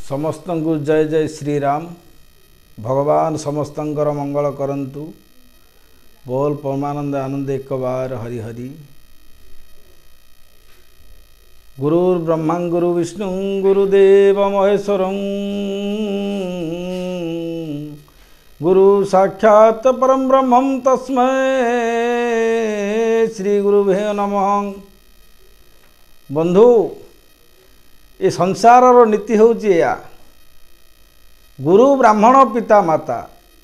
ସମସ୍ତଙ୍କୁ ଜୟ ଜୟ ଶ୍ରୀରାମ। ଭଗବାନ ସମସ୍ତଙ୍କର ମଙ୍ଗଳ କରନ୍ତୁ। ବୋଲ ପରମାନନ୍ଦ ଆନନ୍ଦ ଏକବାର ହରି ହରି। ଗୁରୁର୍ ବ୍ରହ୍ମା ଗୁରୁ ବିଷ୍ଣୁ ଗୁରୁଦେବ ମହେଶ୍ୱରଂ, ଗୁରୁ ସାକ୍ଷାତ ପରମ ବ୍ରହ୍ମಂ ତସ୍ମୈ ଶ୍ରୀ ଗୁରୁଭ୍ୟୋ ନମଃ। ବନ୍ଧୁ, ଏ ସଂସାରର ନୀତି ହେଉଛି ଏୟା, ଗୁରୁ ବ୍ରାହ୍ମଣ ପିତା ମାତା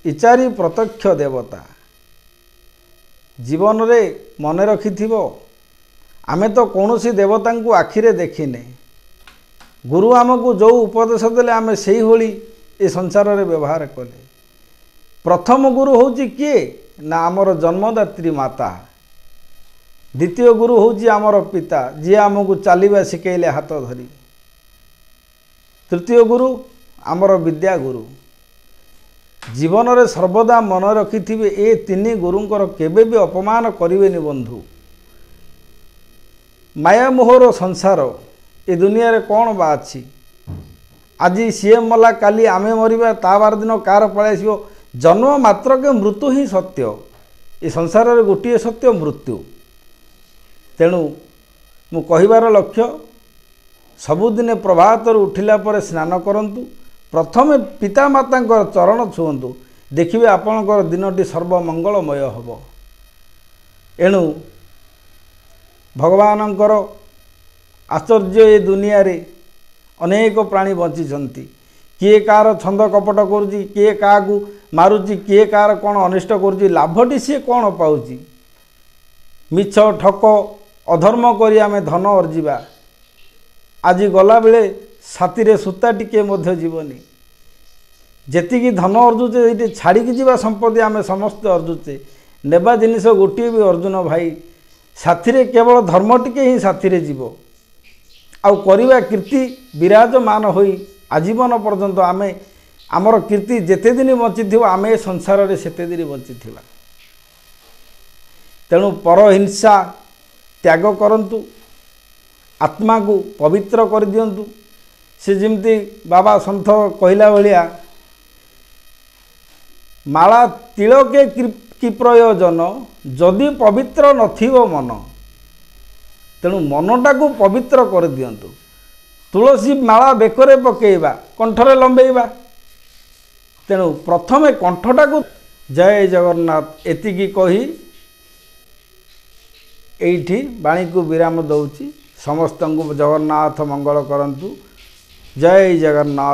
ଇଚାରି ପ୍ରତ୍ୟକ୍ଷ ଦେବତା। ଜୀବନରେ ମନେ ରଖିଥିବ, ଆମେ ତ କୌଣସି ଦେବତାଙ୍କୁ ଆଖିରେ ଦେଖିନେ। ଗୁରୁ ଆମକୁ ଯେଉଁ ଉପଦେଶ ଦେଲେ ଆମେ ସେଇଭଳି ଏ ସଂସାରରେ ବ୍ୟବହାର କଲେ। ପ୍ରଥମ ଗୁରୁ ହେଉଛି କିଏ ନା ଆମର ଜନ୍ମଦାତ୍ରୀ ମାତା। ଦ୍ୱିତୀୟ ଗୁରୁ ହେଉଛି ଆମର ପିତା, ଯିଏ ଆମକୁ ଚାଲିବା ଶିଖେଇଲେ ହାତ ଧରି। ତୃତୀୟ ଗୁରୁ ଆମର ବିଦ୍ୟା ଗୁରୁ। ଜୀବନରେ ସର୍ବଦା ମନେ ରଖିଥିବେ, ଏ ତିନି ଗୁରୁଙ୍କର କେବେ ବି ଅପମାନ କରିବେନି ବନ୍ଧୁ। ମାୟା ମୋହର ସଂସାର, ଏ ଦୁନିଆରେ କ'ଣ ବା ଅଛି? ଆଜି ସିଏ ମଲା, କାଲି ଆମେ ମରିବା, ତା ବାର ଦିନ କାହାର ପଳାଇ ଆସିବ। ଜନ୍ମ ମାତ୍ରକେ ମୃତ୍ୟୁ ହିଁ ସତ୍ୟ। ଏ ସଂସାରରେ ଗୋଟିଏ ସତ୍ୟ, ମୃତ୍ୟୁ। ତେଣୁ ମୁଁ କହିବାର ଲକ୍ଷ୍ୟ, ସବୁଦିନେ ପ୍ରଭାତରୁ ଉଠିଲା ପରେ ସ୍ନାନ କରନ୍ତୁ, ପ୍ରଥମେ ପିତାମାତାଙ୍କର ଚରଣ ଛୁଅନ୍ତୁ, ଦେଖିବେ ଆପଣଙ୍କର ଦିନଟି ସର୍ବମଙ୍ଗଳମୟ ହେବ। ଏଣୁ ଭଗବାନଙ୍କର ଆଶ୍ଚର୍ଯ୍ୟ, ଏ ଦୁନିଆରେ ଅନେକ ପ୍ରାଣୀ ବଞ୍ଚିଛନ୍ତି। କିଏ କାହାର ଛନ୍ଦ କପଟ କରୁଛି, କିଏ କାହାକୁ ମାରୁଛି, କିଏ କାହାର କ'ଣ ଅନିଷ୍ଟ କରୁଛି, ଲାଭଟି ସିଏ କ'ଣ ପାଉଛି? ମିଛ ଠକ ଅଧର୍ମ କରି ଆମେ ଧନ ଅର୍ଜିବା, ଆଜି ଗଲାବେଳେ ସାଥିରେ ସୂତା ଟିକିଏ ମଧ୍ୟ ଯିବନି। ଯେତିକି ଧନ ଅର୍ଜୁଛେ, ଏଇଠି ଛାଡ଼ିକି ଯିବା ସମ୍ପତ୍ତି ଆମେ ସମସ୍ତେ ଅର୍ଜୁଛେ, ନେବା ଜିନିଷ ଗୋଟିଏ ବି ଅର୍ଜୁନ ଭାଇ ସାଥିରେ କେବଳ ଧର୍ମ ଟିକେ ହିଁ ସାଥିରେ ଯିବ। ଆଉ କରିବା କୀର୍ତ୍ତି ବିରାଜମାନ ହୋଇ ଆଜୀବନ ପର୍ଯ୍ୟନ୍ତ, ଆମେ ଆମର କୀର୍ତ୍ତି ଯେତେ ଦିନ ବଞ୍ଚିଥିବ, ଆମେ ଏ ସଂସାରରେ ସେତେ ଦିନ ବଞ୍ଚିଥିବା। ତେଣୁ ପରହିଂସା ତ୍ୟାଗ କରନ୍ତୁ, ଆତ୍ମାକୁ ପବିତ୍ର କରିଦିଅନ୍ତୁ। ସେ ଯେମିତି ବାବା ସନ୍ଥ କହିଲା ଭଳିଆ, ମାଳା ତିଳକେ କି ପ୍ରୟୋଜନ ଯଦି ପବିତ୍ର ନଥିବ ମନ। ତେଣୁ ମନଟାକୁ ପବିତ୍ର କରିଦିଅନ୍ତୁ। ତୁଳସୀ ମାଳା ବେକରେ ପକାଇବା, କଣ୍ଠରେ ଲମ୍ବେଇବା, ତେଣୁ ପ୍ରଥମେ କଣ୍ଠଟାକୁ। ଜୟ ଜଗନ୍ନାଥ। ଏତିକି କହି ଏଇଠି ବାଣୀକୁ ବିରାମ ଦେଉଛି। ସମସ୍ତଙ୍କୁ ଜଗନ୍ନାଥ ମଙ୍ଗଳ କରନ୍ତୁ। ଜୟ ଜଗନ୍ନାଥ।